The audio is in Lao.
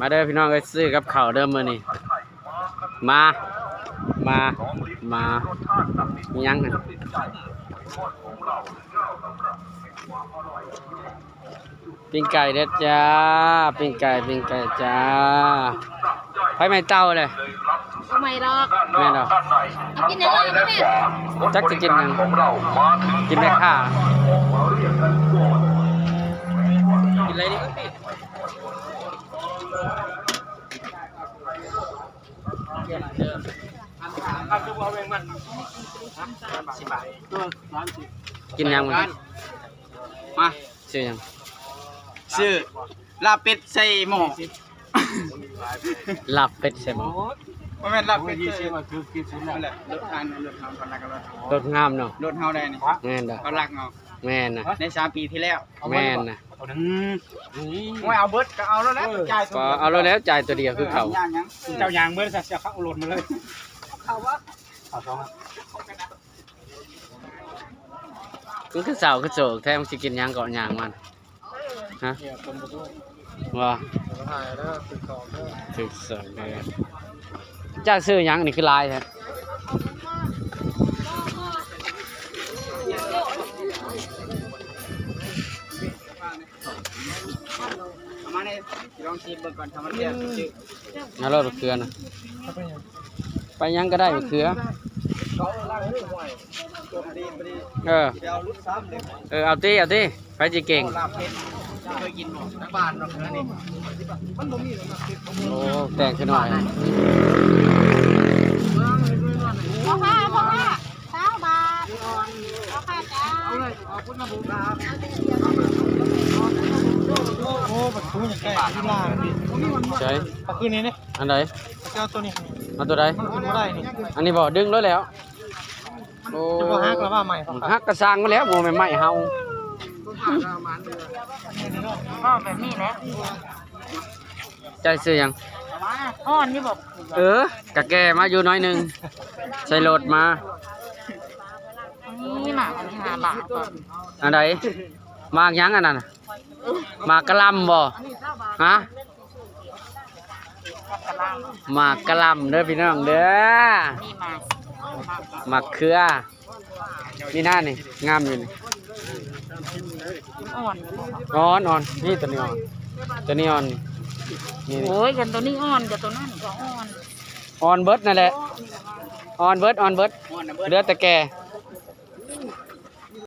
ມາເດີພີ່ນ້ອງເອີຍ ຊື້ກັບເຂົ້າເດີມື້ນີ້ ມາ ມາ ມາ ມີຫຍັງຫັ້ນ? ປີ້ງໄກ່ເດີຈ້າ ປີ້ງໄກ່ ປີ້ງໄກ່ຈ້າ. ໃຜໃໝ່ເຕົາເລີຍ? ບໍ່ໃໝ່ດອກ. ແມ່ນດອກ. ກິນຫຍັງລະແມ່? ຈັກຊິກິນຫຍັງ ກິນແມ່ຄ້າ. ກິນໄດ້ດີ. ກິນຫຍັງມັນ? ມາ ຊື່ຫຍັງ? ຊື່ລາບເປັດໃສ່ໝໍ້. ລາບເປັດໃສ່ໝໍ້. ບໍ່ແມ່ນລາບເປັດໃສ່ ລົດງາມເນາະ. ລົດເຮົາໄດ້ນີ້ ແມ່ນດອກ. ເຂົາລັກເອົາ. ແມ່ນນະ. ໃນສາມປີທີ່ແລ້ວ. ແມ່ນນະ. ໂອ້ຍ ເອົາເບິດກໍເອົາແລ້ວແຫຼະ. ເອີ ຈ່າຍ ກໍເອົາແລ້ວແຫຼະ ຈ່າຍຕົວດຽວຄືເກົ່າ. ເຈົ້າຍ່າງເບິດຊະ ເຈົ້າເອົາລົດມາເລີຍ. ເຂົ້າບໍ່? ເຂົ້າສອງ. ມັນຄືເສົ້າຄືໂສກແທ້ ມັນຊິກິນຫຍັງເກາະຍ່າງມັນ ຮະ? ບໍ່ ຖືກສອງເດີ. ເຈົ້າຊື້ຫຍັງນີ້ຄືຫຼາຍແທ້? ເອົາມານີ້ ລອງຊີມເບິ່ງກ່ອນ ຖ້າມັນແຊບ. ເອົາໂລດບັກເຂືອນະ. ໄປຫຍັງກໍໄດ້ບັກເຂືອ. ເອີ ເອີ ເອົາຕິ ເອົາຕິ ໃຜຊິເກັ່ງ. ໂອ້ ແຕກຂຶ້ນໜ້ອຍ. ພໍ່ຄ້າ ພໍ່ຄ້າ ຊາວບາດ. ເອົາຄ່ະ ເອົາເລີຍ. ໂອ້ ບັກເຂືອຢາກໄດ້ທີ່ລາວ. ໃສ? ເອົາຄືນນີ້ເດ້. ອັນໃດ? ເອົາໂຕນີ້. ເອົາໂຕໃດ? ມັນຂຶ້ນບໍ່ໄດ້ນີ້. ອັນນີ້ບໍ່? ດຶງໂລດແລ້ວ. ໂອ້ ຈະບໍ່ຫັກລະວ່າໄມ້. ມັນຫັກກະຊ່າງມັນແລ້ວ ບໍ່ແມ່ນໄມ້ເຮົາ. ເວົ້າແບບນີ້ແຫຼະ. ເຈົ້າຊື່ຫຍັງ? ອ່ອນຢູ່ບໍ່? ເອີ ກະແກ່ມາຢູ່ໜ້ອຍໜຶ່ງ ໃສ່ລົດມາ. ນີ້ໝາກອັນນີ້ຫ້າບາດ. ອັນໃດ? ໝາກຫຍັງອັນນັ້ນ? ໝາກກະຫຼ່ຳບໍ່? ຮະ? ໝາກກະຫຼ່ຳເດີພີ່ນ້ອງເດີ. ນີ້ໝາກ ໝາກເຂືອ. ນີ້ນະ ນີ້ງາມຢູ່ນີ້. ອ່ອນ ອ່ອນ ອ່ອນ ນີ້ໂຕນີ້ອ່ອນ ໂຕນີ້ອ່ອນ ນີ້ ນີ້ ນີ້. ໂອ້ຍ ຄັນໂຕນີ້ອ່ອນກໍໂຕນັ້ນກໍອ່ອນ. ອ່ອນເບິດນັ້ນແຫຼະ ອ່ອນເບິດ ອ່ອນເບິດ ເຫຼືອແຕ່ແກ່.